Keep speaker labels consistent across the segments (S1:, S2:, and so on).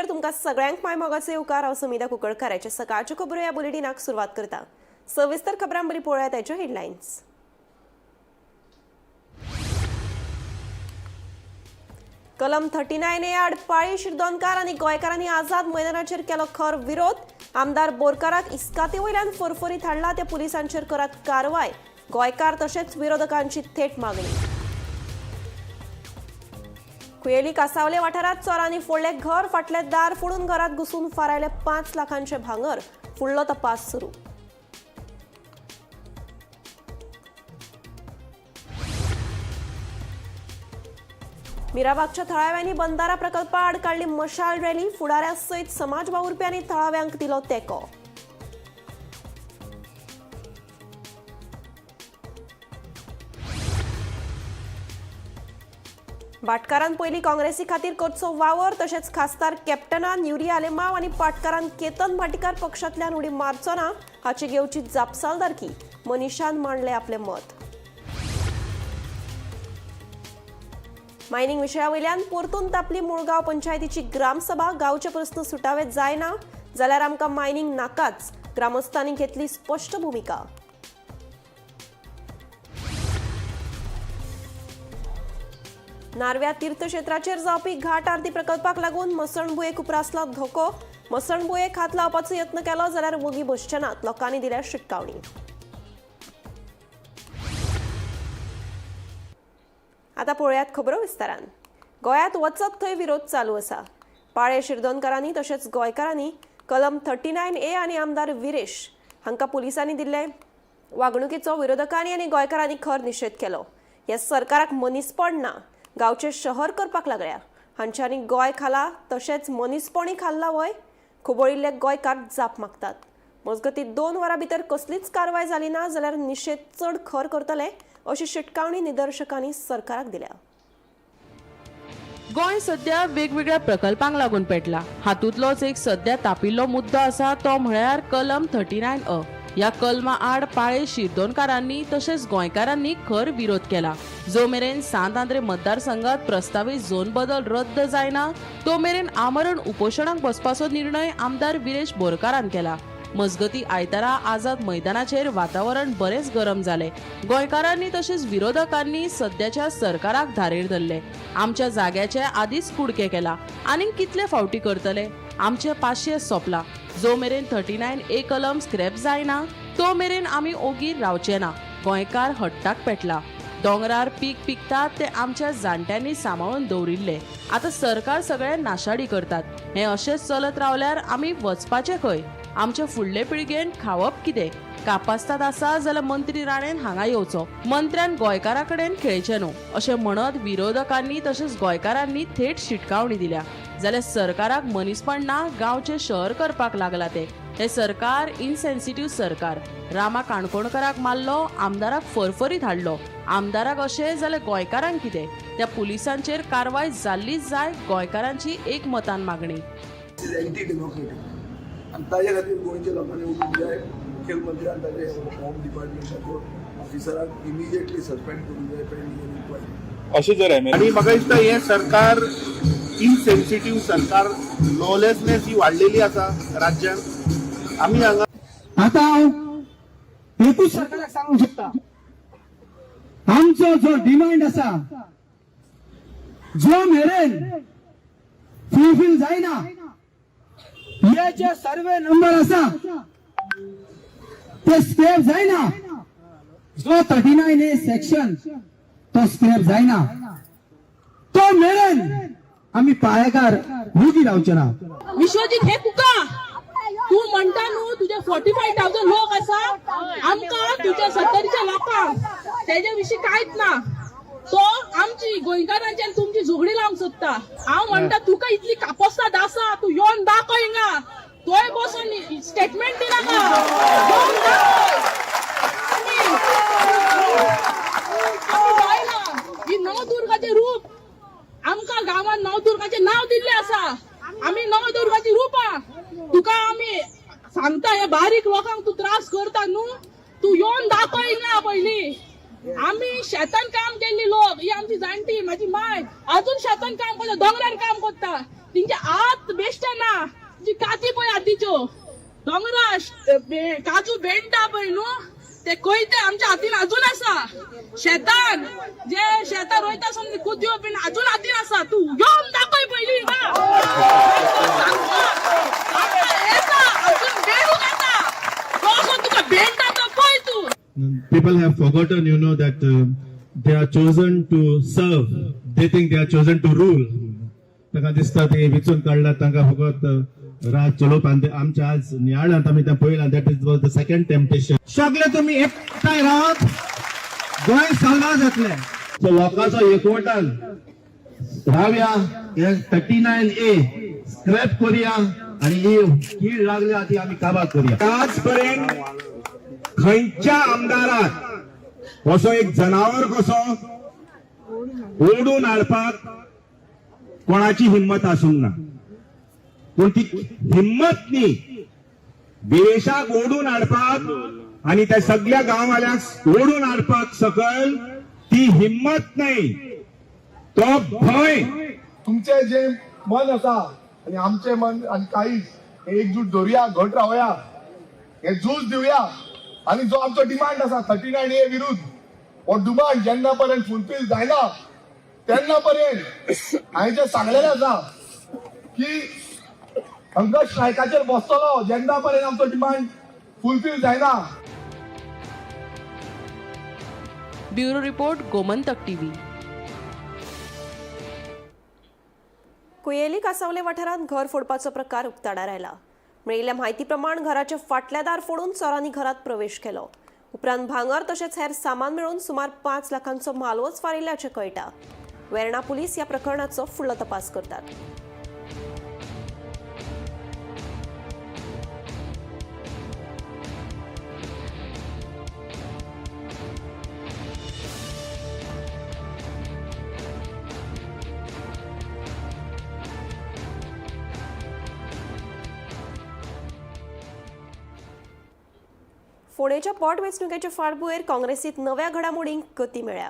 S1: तुमकां सगळ्यांक माय मोगाचो येवकार. हांव समिता कुंकळकाराचे सकाळच्यो खबरो ह्या बुलेटिनाक सुरवात करता. सविस्तर खबरां बरी पळोवया ताच्यो हेडलायन्स. कलम 39 ए आड पाळी शिरदोनकार आनी गोंयकारांनी आझाद मैदानाचेर केलो खर विरोध. आमदार बोरकाराक इस्काती वयल्यान फरफरीत हाडला त्या पुलिसांचेर करात कारवाय. गोंयकार तशेंच विरोधकांची थेट मागणी. कुयेली कासावले वाठारात चोरांनी फोडले घर. फाटले दार फोडून घरात घुसून फारायले 5 लाखांचे भांगर. फुडलो तपास सुरू. मिराबागच्या थळाव्यांनी बंदारा प्रकल्पाआड काडली मशाल रॅली. फुडाऱ्या सयत समाज वावुरप्यांनी थळाव्यांक दिलो तेंको. भाटकारान पयलीं काँग्रेसी खातीर करचो वावर. तशेंच खासदार कॅप्टनान युरी आलेमाव आनी पाटकारान केतन भाटीकार पक्षांतल्यान उडी मारचो ना हाची घेवची जापसालदारकी. मनीषान मांडले आपलें मत. मायनिंग विशया वयल्यान परतून तापली मुळगांव पंचायतीची ग्रामसभा. गांवचे प्रस्न सुटावे जायना जाल्यार आमकां मायनिंग नाकाच. ग्रामस्थांनी घेतली स्पश्ट भुमिका. नार्व्या तीर्थक्षेत्राचेर जावपी घाट आरती प्रकल्पाक लागून मसणभुंयेक उप्रासला धोको. मसणभुंयेक हात लावपाचो यत्न केलो जाल्यार वगी बसचे नात. लोकांनी दिल्या शिटकावणी. आता पळोवयात खबरो विस्तारान. गोंयांत वचत थंय विरोध चालू आसा. पाळे शिरदोनकारांनी तशेंच गोंयकारांनी कलम 39 ए आनी आमदार विरेश हांकां पुलिसांनी दिल्ले वागणुकीचो विरोधकांनी आनी गोंयकारांनी खर निशेध केलो. ह्या सरकाराक मनीसपण ना. गांवचें शहर करपाक लागल्या. हांच्यांनी गोंय खाला तशेंच मनीसपणूय खाल्ला व्हय? खुबळिल्ले गोंयकार जाप मागतात. मजगतीं 2 वरां भितर कसलीच कारवाय जाली ना जाल्यार निशेध चड खर करतले अशी शिटकावणी निदर्शकांनी सरकाराक दिल्या.
S2: गोंय सध्या वेगवेगळ्या प्रकल्पांक लागून पेटला. हातूंतलोच एक सध्या तापिल्लो मुद्दो आसा तो म्हळ्यार कलम 39 अ. ह्या कलमा आड पाळे शिरदोनकारांनी तशेंच गोंयकारांनी खर विरोध केला. जो मेरेन सांत आंद्रे मतदारसंघात प्रस्तावीत झोन बदल रद्द जायना तो मेरेन आमरण उपोशणाक बसपाचो निर्णय आमदार विरेश बोरकारान केला. मजगती आयतारा आझाद मैदानाचेर वातावरण बरेंच गरम जालें. गोंयकारांनी तशेंच विरोधकांनी सद्याच्या सरकाराक धारेर धरले. आमच्या जाग्याचे आदींच कुडके केला, आनीक कितले फावटी करतले? आमचे पाशयेंस सोंपला. जो मेरेन 39 ए कलम स्क्रॅप जायना तो मेरेन आमी ओगी रावचे ना. गोंयकार हट्टाक पेटला. दोंगरार पीक पिकतात ते आमच्या जाणट्यांनी सांबाळून दवरिल्ले. आतां सरकार सगळे नाशाडी करतात. हें अशेंच चलत रावल्यार आमी वचपाचें खंय? आमच्या फुडले पिळगेन खावप कितें? कापास्ताद आसा जाल्यार मंत्री राणेन हांगा येवचो. मंत्र्यान गोंयकारा कडेन खेळचें न्हू अशें म्हणत विरोधकांनी तशेंच गोंयकारांनी थेट शिटकावणी दिल्या. जाल्यार सरकाराक मनीसपण ना. गांवचें शहर करपाक लागला ते. हें सरकार इनसेन्सिटीव सरकार. रामा काणकोणकाराक मारलो, आमदाराक फरफरीत हाडलो. आमदाराक अशें जाल्यार गोंयकारांक कितें? त्या पुलिसांचेर कारवाय जाल्लीच जाय. गोंयकारांची एक मतान मागणी.
S3: Is anti democratic आनी ताजे खातीर गोंयच्या लोकांनी उठूंक जाय. मुखेलमंत्र्यान ताजे होम डिपार्टमेंटाचो ऑफिसराक इमिजिएटली सस्पेंड करूंक जाय पेंडींग इन्क्वायरी.
S4: अशें जर एम
S5: आणि म्हाका दिसता हें सरकार इनसेन्सिटीव सरकार. लॉलेसनेस ही वाडलेली आसा राज्यांत. आमी हांगा
S6: आता हांव एकूच सरकाराक सांगूंक शकता, आमचो जो डिमांड आसा जो मेरेन फुलफील जायना, हे जे सर्वे नंबर आसा ते स्क्रॅप जायना, जो 39 ए सेक्शन तो स्क्रॅप जायना तो मेरेन आमी पाळेकार वोगी रावचे ना.
S7: विश्वजीत, हे तुका तू म्हणटा न्हू तुजे 45,000 लोक आसा. आमकां तुज्या सत्तरीच्या लोकांक तेजे विशीं कांयच ना. तो आमची गोंयकारांची आनी तुमची झगडी लावंक सोदता. हांव म्हणटा, तुका इतली कापस्ताद आसा, तूं येवन दाखय हिंगा. थंय बसून स्टेटमेंट दिनाका, येवन दाखय. आमी बायलां ही नवदुर्गाचें रूप. आमकां गांवांत नवदुर्गाचें नांव दिल्लें आसा. आमी नवदुर्गाची रूपां. तुका आमी सांगता, हे बारीक लोकांक तूं त्रास करता न्हू, तूं येवन दाखय हिंगा पयलीं. आमी शेतान काम केल्ली लोक. ही आमची जाणटी, म्हाजी माय अजून शेतान काम करता, दोंगरार काम करता. तेंचे हात बेश्टे ना, जी काती पळय हातीच्यो दोंगरा काजू बेंटा पळय न्हू, ते कोयते आमच्या हातीन अजून आसा. शेतान जे शेतां रोयता समज कुदयो बीन अजून हातीन आसा. तूं येवन दाखय पयलीं हिंगा. येता अजून बेडूक येता, कसो तुका बेंटा तो पळय तूं.
S4: People have forgotten, that they are chosen to serve. They think they are chosen to rule. तांकां दिसता ते विचून काडला तांकां फकत राज चलोवप. आनी आमच्या आज नियाळांत आमी तें पळयलां, that is was the second temptation.
S6: सगळे तुमी एकठांय रावात, गोंय साल्वार जातलें.
S4: सो लोकांचो एकवटान रावया, हे 39A scrap करुया आनी ही कीड लागल्या ती आमी काबार करुया.
S8: आजपर्यंत खंयच्या आमदाराक असो एक जनावर कसो ओडून हाडपाक कोणाची हिंमत आसूंक ना, पूण ती हिंमत न्ही विरेशाक ओडून हाडपाक आनी त्या सगळ्या गांववाल्यांक ओडून हाडपाक सकयल ती हिंमत नाही, तो भंय.
S3: तुमचे जे मन आसा आनी आमचे मन आनी काळीज हे एकजूट धरुया, घट रावया, हे झूज दिवया. आनी जो आमचो डिमांड आसा 39A विरुद्ध, हो डिमांड जेन्ना पर्यंत फुलफील जायना तेन्ना पर्यंत हांवें जें सांगलेलें आसा की हंगर स्ट्रायकाचेर बसतलो जेन्ना पर्यंत आमचो डिमांड फुलफील जायना.
S2: Bureau report, Gomantak TV.
S1: Cuyeli कासावले वाठारांत घर फोडपाचो प्रकार उक्ताडार आयला. मेळिल्ल्या म्हायती प्रमाण घराचे फाटल्या दार फोडून चोरांनी घरात प्रवेश केलो. उपरांत भांगर तशेंच हेर सामान मेळून सुमार 5 लाखांचो म्हालवज फारिल्ल्याचें कळटा. वेर्णा पुलीस ह्या प्रकरणाचो फुडलो तपास करतात. फोंडेच्या पोटवेंचणुकेचे फाटभुंयेर काँग्रेसीत नव्या घडामोडींक गती मेळ्ळ्या.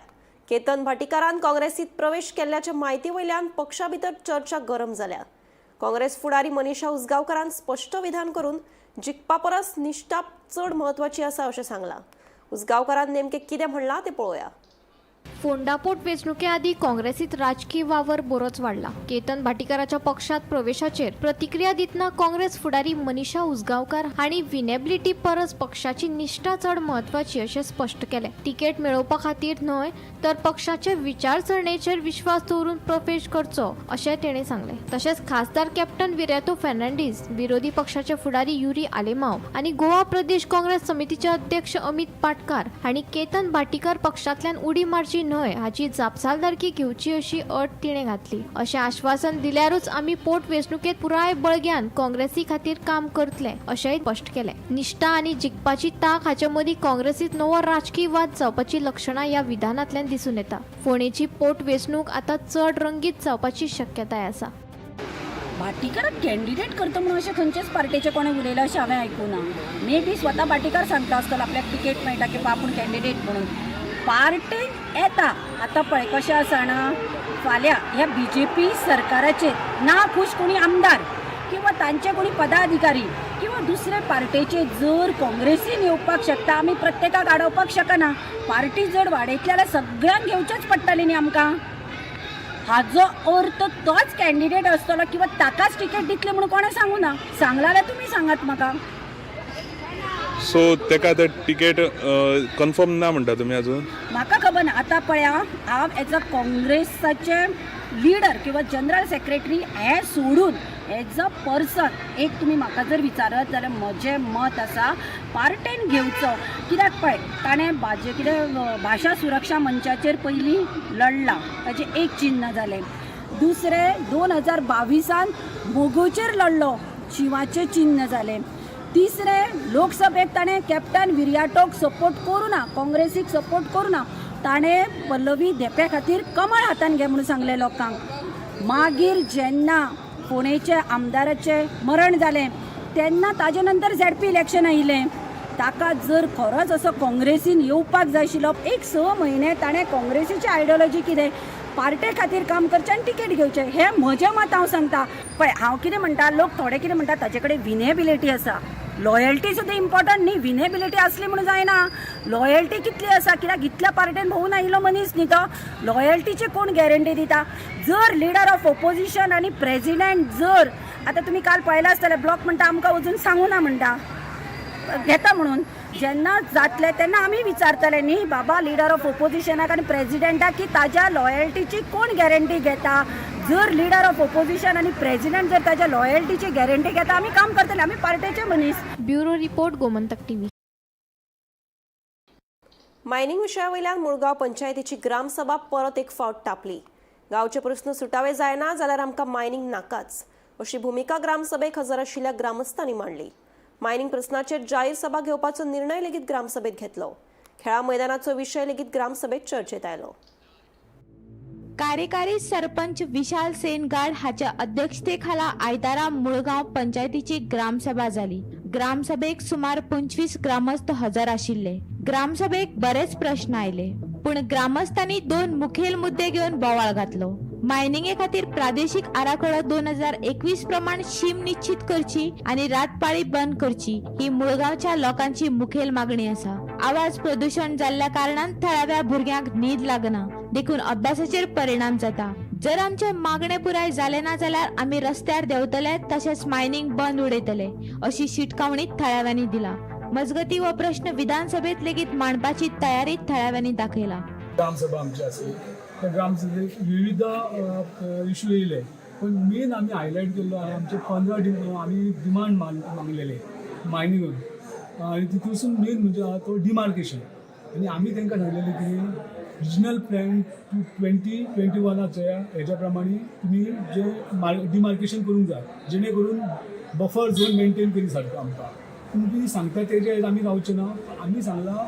S1: केतन भाटीकारान काँग्रेसीत प्रवेश केल्ल्याच्या म्हायती वयल्यान पक्षा भितर चर्चा गरम जाल्या. काँग्रेस फुडारी मनीषा उसगांवकारान स्पश्ट विधान करून जिखपा परस निश्ठा चड म्हत्वाची आसा अशें सांगलां. उसगांवकारान नेमकें कितें म्हणलां तें पळोवया.
S9: फोंडा पोटवेंचणुके आदीं काँग्रेसीत राजकी वावर बरोच वाडला. केतन भाटीकाराच्या पक्षात प्रवेशाचेर प्रतिक्रिया दितना काँग्रेस फुडारी मनीषा उसगांवकार हांणी विनेबिलिटी परस पक्षाची निश्ठा चड म्हत्वाची अशें स्पश्ट केलें. तिकेट मेळोवपा खातीर न्हय तर पक्षाचे विचारसरणेचेर विश्वास दवरून प्रवेश करचो अशें तेणें सांगलें. तशेंच खासदार कॅप्टन विरेतो फर्नांडीस, विरोधी पक्षाचे फुडारी युरी आलेमाव आनी गोवा प्रदेश काँग्रेस समितीचे अध्यक्ष अमित पाटकार हांणी केतन भाटीकार पक्षांतल्यान उडी मारची न्हय हाची जापसालदारकी घेवची अशी अट तिणें घातली. अशें आश्वासन दिल्यारूच आमी पोटवेंचणुकेंत पुराय बळग्यान काँग्रेसी खातीर काम करतले अशेंय स्पश्ट केलें. निश्ठा आनी जिखपाची तांक हाचे मदीं काँग्रेसीत नवो राजकी वाद जावपाची लक्षणां ह्या विधानांतल्यान दिसून येता. फोंडेची पोटवेंचणूक आतां चड रंगीत जावपाची शक्यताय आसा.
S10: भाटीकाराक कॅन्डिडेट करता म्हणून अशें खंयचेच पार्टेचें कोणें उलयलां अशें हांवें आयकूं ना. मे बी स्वता भाटीकार सांगता आसतलो आपल्याक तिकेट मेळटा की आपूण कॅन्डिडेट म्हणून. पार्टेन येता. आतां पळय कशें आसा जाणा, फाल्यां ह्या बीजेपी सरकाराचेर ना खूश कोणी आमदार किंवा तांचे कोणी पदाधिकारी किंवा दुसरे पार्टेचे जर काँग्रेसीन येवपाक शकता, आमी प्रत्येकाक आडोवपाक शकना. पार्टी जर वाडयतली जाल्यार सगळ्यांक घेवचेंच पडटलें न्ही आमकां. हाजो अर्थ तोच कॅन्डिडेट आसतलो किंवा ताकाच तिकेट दितले म्हणून कोणें सांगू ना. सांगलां जाल्यार तुमी सांगात म्हाका.
S11: सो तेका आतां तिकेट कन्फर्म ना म्हणटा तुमी अजून?
S10: म्हाका खबर ना. आतां पळया, हांव एज अ काँग्रेसाचे लिडर किंवा जनरल सेक्रेटरी हें सोडून एज अ पर्सन एक तुमी म्हाका जर विचारत जाल्यार म्हजें मत आसा पार्टेन घेवचो. कित्याक पळय ताणें भाजे कितें भाशा सुरक्षा मंचाचेर पयलीं लडला, ताचें एक चिन्न जालें. दुसरें 2022 मोगोचेर लडलो, शिंवाचें चिन्न जालें. तिसरें लोकसभेक ताणें कॅप्टन विरियाटोक सपोर्ट करूं ना, काँग्रेसीक सपोर्ट करूं ना, ताणें पल्लवी धेंप्या खातीर कमळ हातान घे म्हणून सांगलें लोकांक. मागीर जेन्ना फोंडेच्या आमदाराचें मरण जालें तेन्ना ताजे नंतर झेडपी इलेक्शन आयिल्लें, ताका जर खरोच असो काँग्रेसीन येवपाक जाय आशिल्लो, एक 6 म्हयने ताणें काँग्रेसीची आयडियोलॉजी कितें, पार्टे खातीर काम करचें आनी तिकेट घेवचें, हें म्हजें मत हांव सांगता. पळय हांव कितें म्हणटा, लोक थोडे कितें म्हणटा ताचे कडेन विनेबिलिटी आसा, लॉयल्टी सुद्दां इम्पॉर्टंट न्ही. विनेबिलिटी आसली म्हणून जायना, लॉयल्टी कितली आसा, कित्याक इतल्या पार्टेन भोंवून आयिल्लो मनीस न्ही तो. लॉयल्टीची कोण गॅरंटी दिता? जर लिडर ऑफ ओपोजिशन आनी प्रेजिडेंट जर आतां तुमी काल पळयलां आसतलें, ब्लॉक म्हणटा आमकां अजून सांगू ना म्हणटा घेता म्हणून, जेन्ना जातलें तेन्ना आमी विचारतले न्ही बाबा लिडर ऑफ ओपोजिशनाक आनी प्रेजिडेंटाक की ताज्या लॉयल्टीची कोण गॅरंटी घेता. जर लिडर ऑफ ओपोजिशन आनी प्रेजिडेंट जर ताज्या लॉयल्टीची गॅरंटी घेता, आमी काम करतले, आमी पार्टेचे मनीस.
S9: Bureau report, Gomantak TV.
S1: Mining विशया वयल्यान मुळगांव पंचायतीची ग्रामसभा परत एक फावट तापली. गांवचे प्रस्न सुटावे जायना जाल्यार आमकां मायनिंग नाकाच अशी भुमिका ग्रामसभेक हजर आशिल्ल्या ग्रामस्थांनी मांडली. मायनिंग प्रस्नाचेर जाहीर सभा घेवपाचो निर्णय लेगीत ग्रामसभेत घेतलो. खेळा मैदानाचो विशय लेगीत ग्रामसभेत चर्चेत आयलो.
S12: कार्यकारी सरपंच विशाल सेनगाड हाच्या अध्यक्षतेखाला आयतारा मुळगांव पंचायतीची ग्रामसभा जाली. ग्रामसभेक सुमार 25 ग्रामस्थ हजर आशिल्ले. ग्रामसभेक बरेच प्रश्न आयले, पूण ग्रामस्थांनी 2 मुखेल मुद्दे घेवन बोवाळ घातलो. मायनिंगे खातीर प्रादेशीक आराखडो 2021 प्रमाण शीम निश्चित करची आनी रातपाळी बंद करची ही मुळगांवच्या लोकांची मुखेल मागणी आसा. आवाज प्रदूषण जाल्ल्या कारणान थळाव्या भुरग्यांक न्हीद लागना, देखून अभ्यासाचेर परिणाम जाता. जर आमचे मागणे पुराय जाले ना जाल्यार आमी रस्त्यार देंवतले, तशेंच मायनिंग बंद उडयतले अशी शिटकावणी थळाव्यांनी दिला. मजगती हो प्रश्न विधानसभेत लेगीत मांडपाची तयारी थळाव्यांनी दाखयला.
S13: ग्रामसभा आमची आसली, त्या ग्रामसभेक विविध इशू येयले, पण मेन आमी हायलायट केल्लो आहा आमचे 15 आमी डिमांड मागलेले मायनिंगून, आनी तितूंतसून मेन म्हणजे आहा तो डिमार्केशन. आनी आमी तांकां सांगलेलें की रिजनल प्लॅन 2021 हेज्या प्रमाणे तुमी जे डिमार्केशन करूंक जाय, जेणे करून बफर झोन मेंटेन करी सारको आमकां. तुमी सांगता तेजेर आमी रावचे ना. आमी सांगलां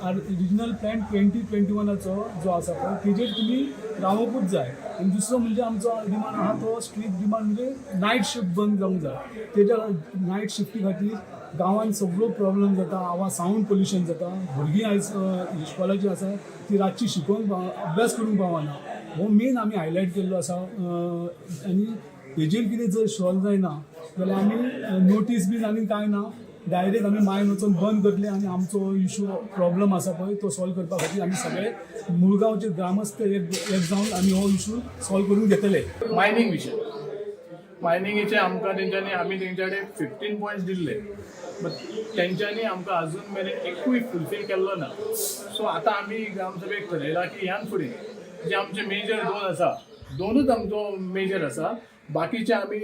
S13: रिजनल प्लॅन 2021 जो आसा पळय तेजेर तुमी रावपूच जाय. आनी दुसरो म्हणजे आमचो डिमांड आहा तो स्ट्रीट डिमांड म्हणजे नायट शिफ्ट बंद जावंक जाय. तेज्या नायट शिफ्टी खातीर गांवांत सगळो प्रॉब्लम जाता, आवाज सावंड पोल्युशन जाता. भुरगीं आयज इश्कोलाची आसा ती रातची शिकोवंक अभ्यास करूंक पावना. हो मेन आमी हायलायट केल्लो आसा. आनी हेजेर कितें जर सॉल्व जायना जाल्यार आमी नोटीस बीन आनी कांय ना, डायरेक्ट आमी मायन वचून बंद करतले आनी आमचो इशू प्रॉब्लम आसा पळय तो सॉल्व करपा खातीर आमी सगळे मुळगांवचे ग्रामस्थ एक जावन आमी हो इशू सॉल्व करून घेतले.
S14: मायनींग विशय, मायनिंगेचे आमकां तेंच्यांनी आमी तेंच्या कडेन 15 पॉयंट्स दिल्ले, बट तेंच्यांनी आमकां अजून मेरेन एकूय फुलफील केल्लो ना. सो आतां आमी ग्रामसभेक ठरयलां की ह्यान फुडें जे आमचे मेजर 2 आसा, 2च आमचो मेजर आसा, बाकीचे आमी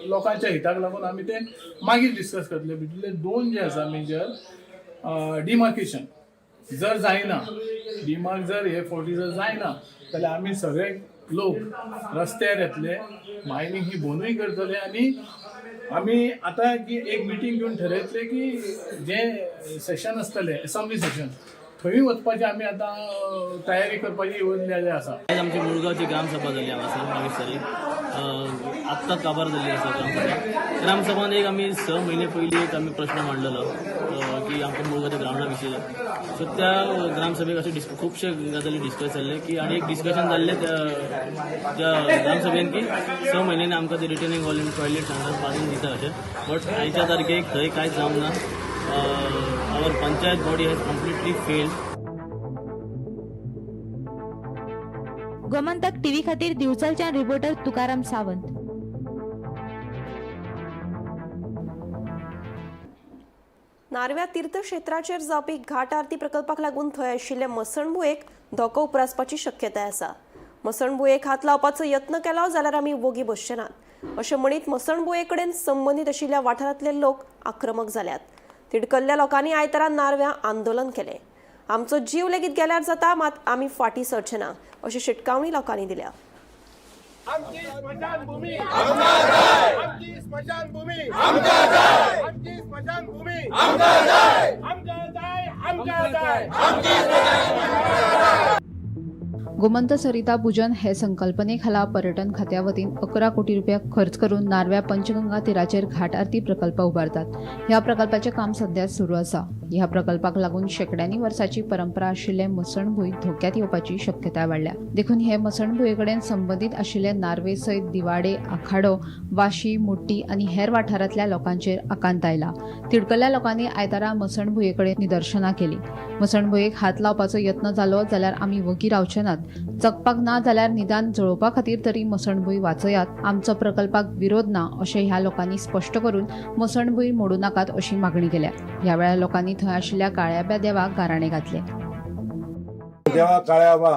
S14: लोकांच्या हिताक लागून आमी ते मागीर डिस्कस करतले. भितरले 2 जे आसा मेजर डिमार्केशन जर जायना, डिमार्क जर हे फावटी जर जायना जाल्यार आमी सगळे लोक रस्त्यार येतले, मायनींग ही बंदूय करतले. आनी आमी आतां की एक मिटींग घेवन ठरयतले की जें सेशन आसतलें एसेंब्ली सेशन थंय वचपाची आमी आतां तयारी करपाची येवजण आसा.
S15: आयज आमची मुळगांवची ग्रामसभा जाली हांगासर 22 तारीख, आत्तां काबार जाल्ली आसा ग्रामसभा. ग्रामसभान एक आमी 6 म्हयने पयलीं एक आमी प्रश्न मांडलेलो की आमकां मुळगांवच्या ग्रावंडा विशीं. सो त्या ग्रामसभेक अशें खुबशे गजाली डिस्कस जाल्ले की आनी एक डिस्कशन जाल्लें त्या ग्रामसभेन की 6 म्हयन्यांनी आमकां ते रिटर्निंग हॉल आनी टॉयलेट हांगा बांदून दिता अशें. बट आयच्या तारखेक थंय कांयच जावंक ना. Our panchayat body has completely failed.
S12: Gomantak TV खातीर दिवचलच्यान रिपोर्टर तुकाराम सावंत.
S1: नार्व्या तीर्थक्षेत्राचेर जावपी घाट आरती प्रकल्पाक लागून थंय आशिल्ले मसणभुंयेक धोको उप्रासपाची शक्यताय आसा. मसणभुंयेक हात लावपाचो यत्न केलो जाल्यार आमी वोगी बसचे नात अशें म्हणीत मसणभुंये कडेन संबंदीत आशिल्ल्या वाठारांतले लोक आक्रमक जाल्यात. तिडकल्ल्या लोकांनी आयतारा नार्व्या आंदोलन केलें. आमचो जीव लेगीत गेल्यार जाता, मात आमी फाटीं सरचे ना अशी शिटकावणी लोकांनी दिल्या.
S3: आमची स्मशानभूमी आमकां जाय, आमची स्मशानभूमी आमकां जाय, आमची स्मशानभूमी आमकां जाय, आमकां जाय, आमकां जाय, आमची स्मशानभूमी.
S16: गोमंत सरिता पूजन हे संकल्पने खाला पर्यटन खात्या वतीन 11 कोटी रुपया खर्च करून नार्व्या पंचगंगा तीराचेर घाट आरती प्रकल्प उबारतात. ह्या प्रकल्पाचें काम सध्या सुरू आसा. ह्या प्रकल्पाक लागून शेंकड्यांनी वर्साची परंपरा आशिल्ले मसणभूंय धोक्यात येवपाची शक्यताय वाडल्या. देखून हे मसणभुंये कडेन संबंदीत आशिल्ले नार्वे सयत दिवाडे, आखाडो, वाशी, मुट्टी आनी हेर वाठारांतल्या लोकांचेर आकांत आयला. तिडकल्ल्या लोकांनी आयतारा मसणभुंये कडेन निदर्शनां केली. मसणभुंयेक हात लावपाचो यत्न जालो जाल्यार आमी वगी रावचे नात. जगपाक ना जाल्यार निदान जळोवपा खातीर तरी मसणभूंय वाचयात. आमचो प्रकल्पाक विरोध ना अशें ह्या लोकांनी स्पश्ट करून मसणभूंय मोडू नाकात अशी मागणी केल्या. ह्या वेळार लोकांनी थंय आशिल्ल्या काळ्याब्या देवाक गाराणें घातलें.
S17: देवा काळ्याबा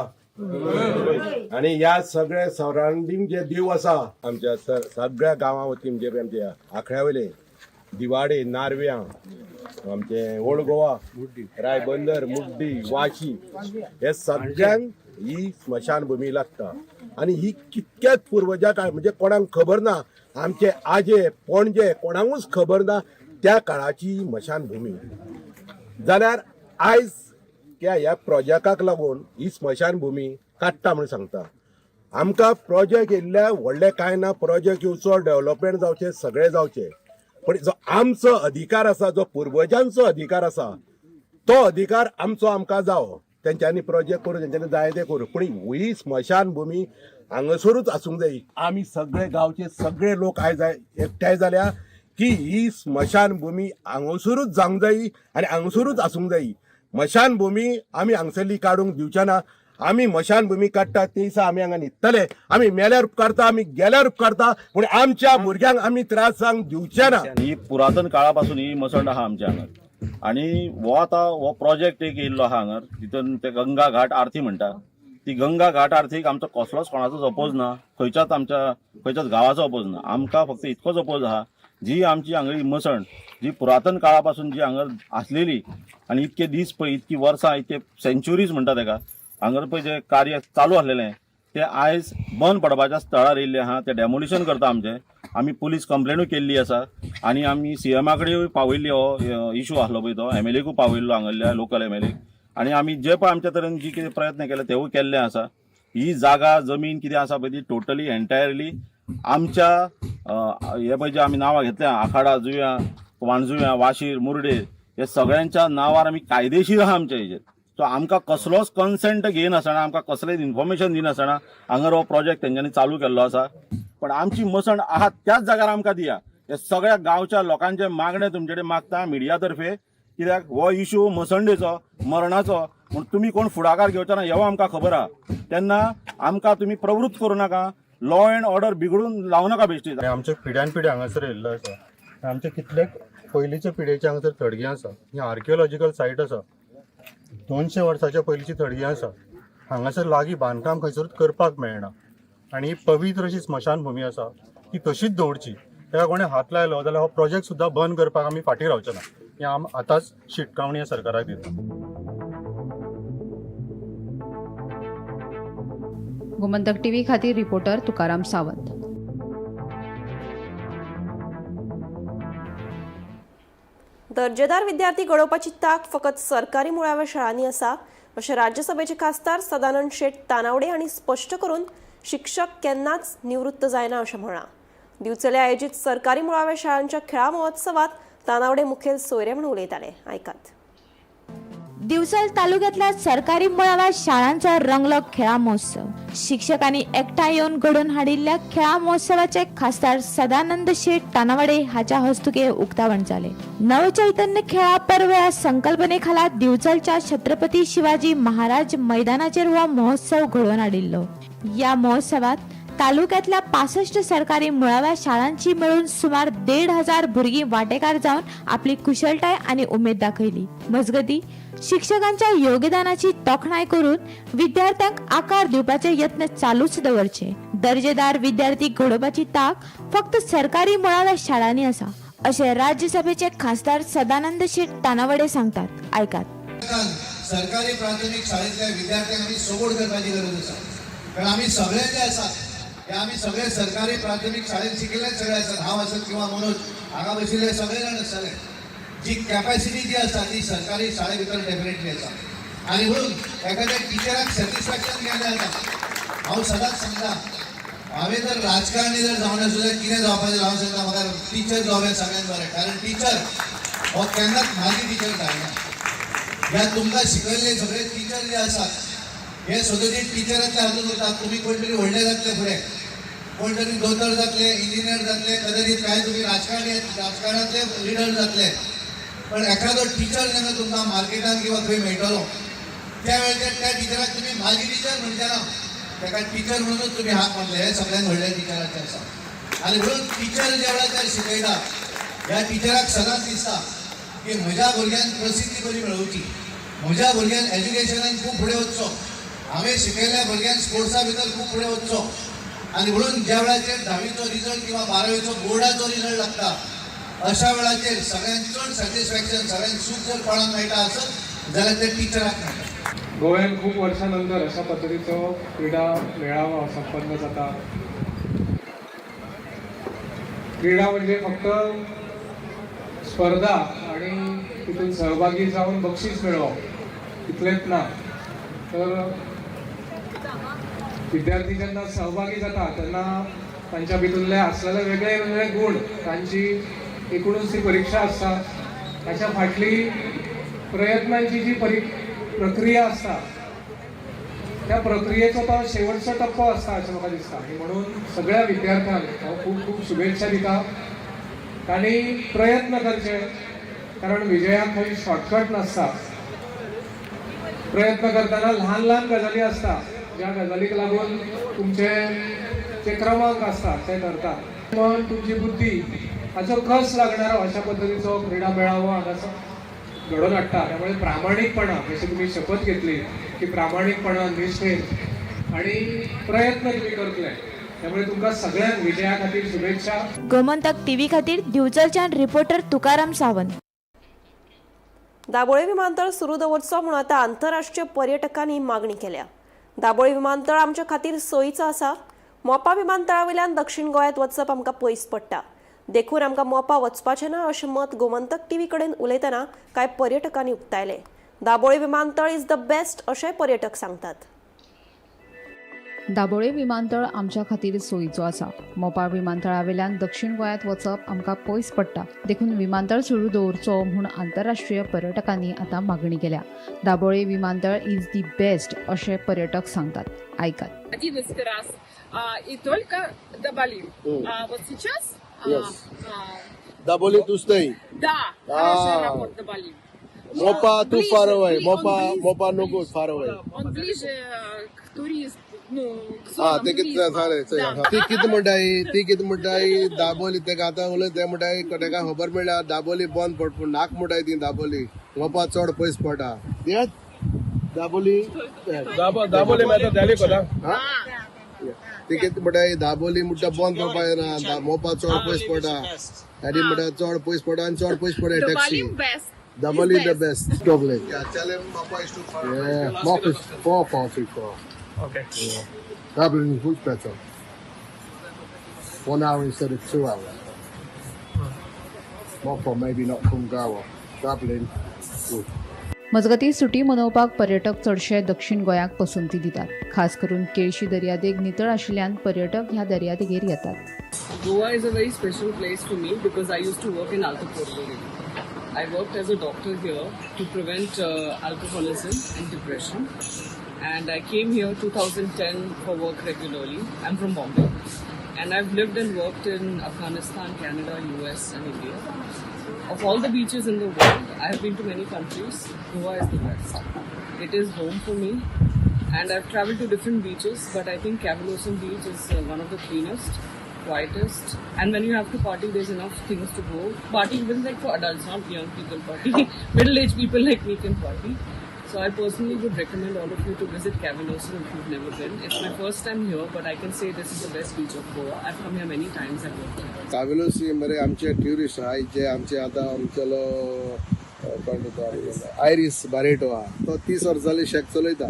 S17: आनी ह्या सगळे सरावंडींग जे देव आसा आमच्या सगळ्या गांवा वतीन जे आमच्या आखड्या वयले दिवाडे, नार्व्यां, आमचे ओल्ड गोवा, रायबंदर, मुड्डी, वाशी हे सगळ्यांक ही स्मशानभूमी लागता. आनी ही कितक्याच पुर्वजा काळ म्हणजे कोणाक खबर ना, आमचे आजे पणजे कोणाकूच खबर ना त्या काळाची स्मशानभूमी. जाल्यार आयज त्या ह्या प्रोजेक्टाक लागून ही स्मशानभूमी काडटा म्हूण सांगता. आमकां प्रोजेक्ट येयल्ल्या व्हडलें कांय ना, प्रोजेक्ट येवचो, डेवलपमेंट जावचें, सगळें जावचें, पण जो आमचो अधिकार आसा, जो पुर्वजांचो अधिकार आसा, तो अधिकार आमचो आमकां जावो. तेंच्यांनी प्रोजेक्ट करूं, तेंच्यांनी जाय तें करूं, पूण ही स्मशानभूमी हांगासरूच आसूंक जाय. आमी सगळे गांवचे सगळे लोक आयज एकठांय जाल्या की ही स्मशानभूमी हांगासरूच जावंक जाय आनी हांगासरूच आसूंक जाय. स्मशानभूमी आमी हांगसरली काडूंक दिवचे ना. आमी स्मशानभूमी काडटा ते दिसा आमी हांगा न्हिदतले. आमी मेल्यार उपकारता, आमी गेल्यार उपकारता, पूण आमच्या भुरग्यांक आमी त्रास जावंक दिवचे ना.
S18: ही पुरातन काळा पासून ही मसंड आहा आमच्या हांगार आनी हो आतां हो प्रोजेक्ट एक येयल्लो आहा हांगार, तितून ते गंगा घाट आरती म्हणटा. ती गंगा घाट आरतीक आमचो कसलोच कोणाचोच अपोज ना, खंयच्याच आमच्या खंयच्याच गांवाचो अपोज ना. आमकां फक्त इतकोच अपोज आहा, जी आमची हांगा मसण जी पुरातन काळा पासून जी हांगा आसलेली आनी इतके दीस पळय, इतकी वर्सां, इतके सेंच्युरीज म्हणटा तेका, हांगर पळय जे कार्य चालू आसलेलें ते आयज बंद पडपाच्या स्थळार येयल्लें आहा. ते डेमोलिशन करता आमचें. आमी पुलीस कंप्लेनूय केल्ली आसा आनी आमी सीएमा कडेन पावयल्ली. हो इशू आसलो पळय तो एमएलएकूय पावयल्लो हांगल्ल्या लोकल एमएलए. आनी आमी जे पळय आमच्या तरेन जी कितें प्रयत्न केले तेवूय केल्ले आसा. ही जागा जमीन कितें आसा पळय ती टोटली एंटायरली आमच्या हे पळय जे आमी नांवां घेतल्या, आखाडा, जुव्यां, वाणजुव्यां, वाशीर, मुर्डे, हे सगळ्यांच्या नांवार आमी कायदेशीर आहा आमच्या हेजेर. सो आमकां कसलोच कन्सेंट घेयनासतना, आमकां कसलेंच इन्फॉर्मेशन दिनासतना हांगार हो प्रोजेक्ट तेंच्यांनी चालू केल्लो आसा. पण आमची मसण आहा त्याच जाग्यार आमकां दिया. हे सगळ्या गांवच्या लोकांचे मागणें तुमचे कडेन मागता मिडिया तर्फे, कित्याक हो इशू मसंडेचो मरणाचो म्हूण तुमी कोण फुडाकार घेवचो ना हेवूय आमकां खबर आहा. तेन्ना आमकां तुमी प्रवृत्त करूं नाका, लॉ एंड ऑर्डर बिगडून लावं नाका बेश्टी.
S19: आमच्या पिढ्यान पिढी हांगासर येयल्लो आसा. आमचे कितले पयलींच्या पिढयेचे हांगासर थडगें आसा. ही आर्किओलॉजिकल सायट आसा. 200 वर्साच्या पयलींची थडगें आसा. हांगासर लागीं बांदकाम खंयसरूच करपाक मेळना आनी ही पवित्र अशी स्मशानभूमी आसा, ती तशीच दवरची. ताका कोणें हात लायलो जाल्यार हो प्रोजेक्ट सुद्दां बंद करपाक आमी फाटीं रावचे ना. ही आम आतांच शिटकावणी सरकाराक दिता.
S16: गोमंतक टीव्ही खातीर रिपोर्टर तुकाराम सावंत.
S1: दर्जेदार विद्यार्थी घडोवपाची ताक फकत सरकारी मुळाव्या शाळांनी आसा अशें राज्यसभेचे खासदार सदानंद शेट तानावडे हांणी स्पश्ट करून शिक्षक केन्नाच निवृत्त जायना अशें म्हळां. दिवचले आयोजीत सरकारी मुळाव्या शाळांच्या खेळा महोत्सवात तानावडे मुखेल सोयरे म्हणून उलयताले. आयकात.
S12: दिवचल तालुक्यातल्या सरकारी मुळाव्या शाळांचो रंगलो खेळा महोत्सव. शिक्षकांनी एकठांय येवन घडोवन हाडिल्ल्या खेळा महोत्सवाचे खासदार सदानंद शेट तानावडे हाच्या हस्तुके उक्तावण जाले. नवचैतन्य खेळा पर्व ह्या संकल्पने खाला दिवचलच्या छत्रपती शिवाजी महाराज मैदानाचेर हो महोत्सव घडोवन हाडिल्लो. या महोत्सवात तालुक्यातल्या 65 सरकारी मुळाव्या शाळांची मेळून सुमार 1500 भुरगीं वांटेकार जावन आपली कुशळटाय आनी उमेद दाखयली. मजगती, शिक्षकांच्या योगदानाची तोखणाय करून विद्यार्थ्यांक आकार दिवपाचे यत्न चालूच दवरचे. दर्जेदार विद्यार्थी घडोवपाची ताक फक्त सरकारी मुळाव्या शाळांनी आसा अशें राज्यसभेचे खासदार सदानंद शेट तानावडे सांगतात. आयकात.
S20: सरकारी प्राथमीक शाळेंतल्या विद्यार्थ्यांक आमी सपोर्ट करपाची गरज आसा, कारण आमी सगळे जे आसात हे आमी सगळे सरकारी प्राथमीक शाळेंत शिकिल्ले सगळे आसात. हांव आसत किंवा मनोज, हांगा बशिल्ले सगळे जाण आसतले. जी कॅपॅसिटी जी आसा ती सरकारी शाळे भितर डेफिनेटली आसा. आनी म्हणून एखाद्या टिचराक सॅटिस्फॅक्शन केन्ना जाता. हांव सदांच सांगता, हांवें जर राजकारणी जर जावन आसलो जाल्यार कितें जावपाचें हांव सांगता, म्हाका टिचर जावया सगळ्यांत बरें, कारण टिचर हो केन्नाच म्हाजी टिचर जायना. ह्या तुमकां शिकयल्ले सगळे टिचर जे आसात हे सगळे टिचरांतल्या हातून उरतात. तुमी कोण तरी व्हडले जातले फुडें, कोण तरी दोतोर जातले, इंजिनियर जातले, कदाचित कांय तुमी राजकारणी राजकारणांतले लिडर जातले, पण एखादो टिचर जेन्ना तुमकां मार्केटान किंवा खंय मेळटलो त्या वेळाचेर त्या टिचराक तुमी म्हाजी टिचर म्हणचे ना, ताका टिचर म्हणूनच तुमी हाक मारले. हे सगळ्यांत व्हडले टिचराचें आसा. आनी म्हणून टिचर ज्या वेळाचेर शिकयता ह्या टिचराक सदांच दिसता की म्हज्या भुरग्यान प्रसिद्धी बरी मेळोवची, म्हज्या भुरग्यान एज्युकेशनान खूब फुडें वचचो, हांवें शिकयल्ल्या भुरग्यान स्पोर्ट्सा भितर खूब फुडें वचचो. आनी म्हणून ज्या वेळाचेर धावीचो रिजल्ट किंवा बारावीचो बोर्डाचो रिजल्ट लागता अशा वेळाचेर सगळ्यांत चड सॅटिस्फॅक्शन, सगळ्यांत सूख जर कोणाक मेळटा आसत जाल्यार ते टिचराक मेळटा.
S21: गोव्यान खूब वर्सां नंतर अशा पद्दतीचो क्रीडा मेळावो संपन्न जाता. क्रीडा म्हणजे फक्त स्पर्धा आणि तितून सहभागी जावन बक्षीस मेळोवप इतलेंच ना, तर विद्यार्थी जेन्ना सहभागी जाता तेन्ना तांच्या भितुल्ले आसलेले वेगळे वेगळे गुण, तांची एकूणच ती परीक्षा आसता, ताच्या फाटली प्रयत्नांची जी प्रक्रिया आसता त्या प्रक्रियेचो तो शेवटचो टप्पो आसता अशें म्हाका दिसता. आनी म्हणून सगळ्या विद्यार्थ्यांक हांव खूब खूब शुभेच्छा दिता. तांणी प्रयत्न करचे, कारण विजयाक खंय शॉर्टकट नासता. प्रयत्न करतना ल्हान ल्हान गजाली आसता ज्या गजालीक लागून तुमचे जे क्रमांक आसता ते ठरता. मन, तुमची बुद्धी हाचो कस लागणारो अशा पद्दतीचो क्रीडा मेळावो हांगा घडोवन हाडटा. त्यामुळे प्रामाणीकपणा, जशी तुमी शपथ घेतली की प्रामाणीकपणा, निश्ठेन आणि प्रयत्न तुमी करतले, त्यामुळे तुमकां सगळ्यांक विजया खातीर शुभेच्छा.
S12: गोमंतक टीव्ही खातीर दिवचलच्यान रिपोर्टर तुकाराम सावंत.
S1: दाबोळे विमानतळ सुरू दवरचो म्हणून आतां आंतरराष्ट्रीय पर्यटकांनी मागणी केल्या. दाबोळे विमानतळ आमच्या खातीर सोयीचो आसा. मोपा विमानतळा वयल्यान दक्षिण गोंयांत वचप आमकां पयस पडटा, देखून आमकां मोपा वचपाचें ना अशें मत गोमंतक टीव्ही कडेन उलयतना कांय पर्यटकांनी उक्तायलें. दाबोळे विमानतळ is the best अशेंय पर्यटक सांगतात.
S16: दाबोळे विमानतळ आमच्या खातीर सोयीचो आसा. मोपा विमानतळा वयल्यान दक्षिण गोंयांत वचप आमकां पयस पडटा, देखून विमानतळ सुरू दवरचो म्हूण आंतरराष्ट्रीय पर्यटकांनी आतां मागणी केल्या. दाबोळे विमानतळ is the best अशें पर्यटक सांगतात. आयकात.
S7: 11 раз, и только Даболим. А вот сейчас
S3: Dabolim to stay.
S7: Да, хороший аэропорт Даболим.
S3: Mopa too
S7: Ближе,
S3: far away.
S7: Он
S3: Mopa,
S7: ближе,
S3: Mopa no good, far away.
S7: Он ближе к туристу, ну, к
S3: हा
S7: зонам
S3: ते कितें
S7: туризма.
S3: जालें ती कितें म्हणटाय, ती कितें म्हणटाय, दाबोली तेका आतां उलयत ते म्हणटाय तेका खबर मेळ्ळ्या दाबोली बंद पड, पूण नाक म्हणटाय ती दाबोली मोपा चड पयस पडटा. दाबोली
S17: दाबोली मेळटा जाली कोता.
S3: ती कितें म्हणटाय दाबोली म्हणटा बंद पडपा जायना, मोपा चड पयस पडटा, आनी म्हणटा चड पयस पडटा आनी चड पयस पडटा taxi.
S7: Dabolim best.
S3: Dabolim the best. Dublin.
S17: Yeah, tell him Mopa is too far.
S3: Yeah, Mopa is far, far too far.
S14: Okay.
S3: Yeah. Dublin is much better. 1 hour instead of 2 hours. Mopa maybe not come Goa. Dublin, good.
S16: मजगतीं सुटी मनोवपाक पर्यटक चडशे दक्षिण गोंयाक पसंती दितात. खास करून केळशी दर्यादेग नितळ आशिल्ल्यान पर्यटक ह्या दर्यादेगेर येतात.
S22: Goa is a very special place for me because I used to work in Alto Porto. I worked as a doctor here to prevent alcoholism and depression. And I came here 2010 for work regularly. I'm from Bombay. And I've lived and worked in Afghanistan, Canada, US and India. Of all the beaches in the world, I have been to many countries. Goa is the best. It is home for me. And I've traveled to different beaches, but I think Cavelossim Beach is one of the cleanest, quietest, and when you have to party, there's enough things to go. Party even like for adults, not young people party. Middle-aged people like me can party. So I personally would recommend all of you to visit Cavelossim if you've never been. It's my first time here, but I can say this is the best beach of Goa. I've come here many times. I've worked here.
S3: कावेलोसी मरे आमचे tourist आहाय जे आमचे आतां आमचेलो कोण तो iris Barreto आहा तो 30 वर्सां जाली शेक चलयता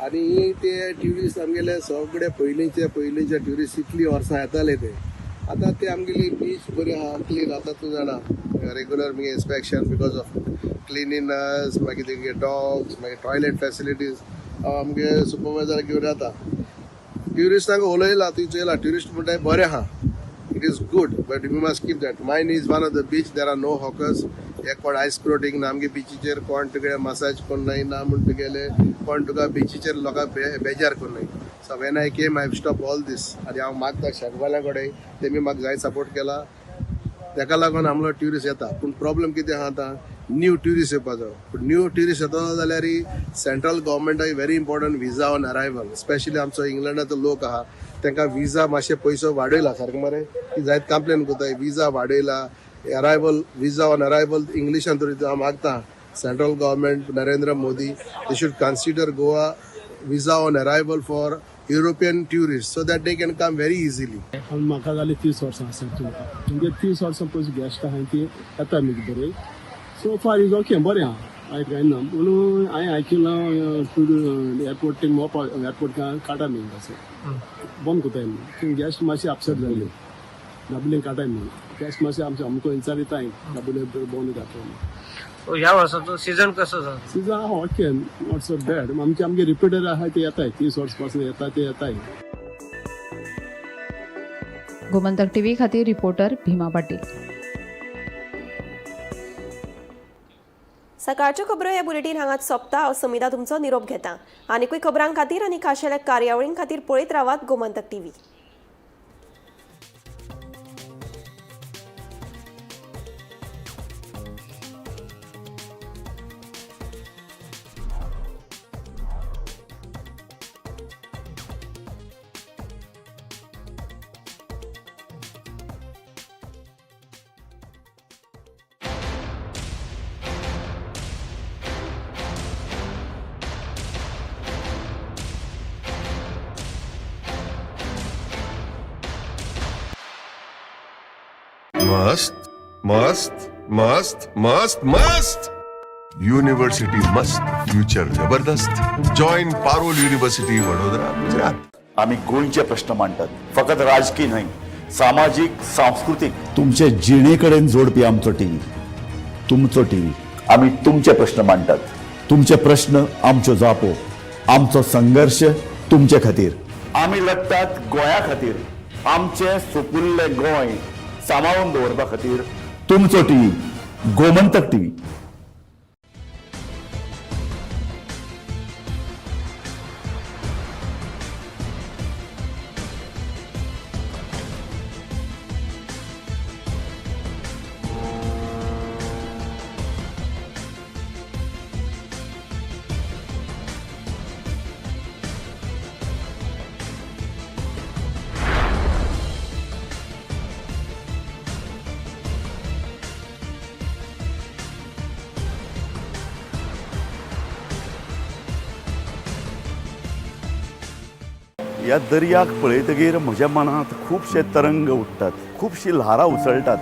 S3: आनी ते ट्युरिस्ट आमगेले सगळे पयलींचे पयलींचे ट्युरिस्ट इतली वर्सां येताले ते आतां ते आमगेली बीच बरी आहा क्लीन. आतां तूं जाणा रेगुलर मागीर इन्स्पेक्शन because of
S5: क्लिनिनस, मागीर तेंगे डॉग्स, मागीर टॉयलेट फॅसिलिटीज हांव आमगे सुपरवायजराक घेवन येता. ट्युरिस्टांक उलयला, तुवें चोयला, ट्युरिस्ट म्हणटाय बरें आहा, it is good, but you must keep that. Mine is one of the beach, there are no hawkers. हे कोण आयस फ्लोटींग ना आमगे बिचीचेर, कोण तुगे मसाज कोन्नाय ना म्हूण तुगेले कोण तुका बिचीचेर लोकांक बेजार कोन्नाय. So when I came, I stop all this. आनी हांव मागता शेकवाल्या कडेन, तेमी म्हाका जाय सपोर्ट केला, तेका लागून आमलो ट्युरिस्ट येता. पूण प्रॉब्लम कितें आहा आतां, न्यू ट्युरिस्ट येवपाचो. पूण न्यू ट्युरिस्ट येतलो जाल्यार central गव्हर्मेंटाक very important visa on arrival. Specially आमचो इंग्लंडाचो लोक आहा, तांकां विजा मातशे पयसो वाडयला सारकें मरे, ती जायत कंप्लेन करताय, विजा वाडयला, अरायवल विजा ऑन अरायवल इंग्लिशान तरी हांव मागता central government Narendra Modi, they should consider Goa visa on arrival for European tourist so that they can come very easily.
S6: म्हाका जाली 30 वर्सां आसा तुमकां, म्हणजे 30 वर्सां पयस गेस्ट आहाय ती येता न्ही बरें. सो फार is okay, बरें आहा, वायट कांय ना. पूण हांवें आयकिलां एअरपोर्ट ते मोपा एअरपोर्ट काडटा न्ही, अशें बंद करताय म्हणून गेस्ट मातशे अपसेट जाले, दाबोलीं काडटाय म्हणून गेस्ट मातशे आमचे आमकां विचारिताय दाबोली बंद जाता म्हणून.
S23: ह्या वर्साचो सीझन कसो जाता?
S6: सीझन आहा ओके, not so bad. आमचे आमगे रिपीटर आहा ते येताय, 30 वर्स पासून येता ते येताय.
S16: गोमंतक टीव्ही खातीर रिपोर्टर भीमा पाटील.
S1: सकाळच्यो खबरो हे बुलेटीन हांगाच सोंपता. हांव समिता तुमचो निरोप घेता. आनीकूय खबरां खातीर आनी खाशेल्या कार्यावळीं खातीर पळयत रावात गोमंतक टीव्ही.
S24: मस्त मस्त मस्त मस्त मस्त युनिव्हर्सिटी मस्त, फ्युचर जबरदस्त. Join Parul university, Vadodara, Gujarat.
S25: आमी गोंयचे प्रश्न मांडटात, फकत राजकी न्हय, सामाजीक, सांस्कृतीक, तुमचे जिणे कडेन जोडपी आमचो टीव्ही, तुमचो टीव्ही. आमी तुमचे प्रश्न मांडटात, तुमचे प्रश्न आमच्यो जापो, आमचो संघर्श तुमचे खातीर. आमी लढटात गोंया खातीर, आमचें सुपुल्लें गोंय सांबाळून दवरपा खातीर. तुमचो टीव्ही, गोमंतक टीव्ही. ह्या दर्याक पळयतगीर म्हज्या मनांत खुबशे तरंग उठ्ठात, खुबशीं ल्हारां उसळटात.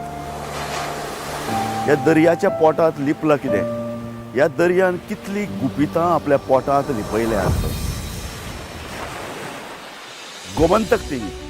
S25: ह्या दर्याच्या पोटांत लिपलां कितें? ह्या दर्यान कितलीं गुपितां आपल्या पोटांत लिपयल्यांत? गोमंतक टीव्ही.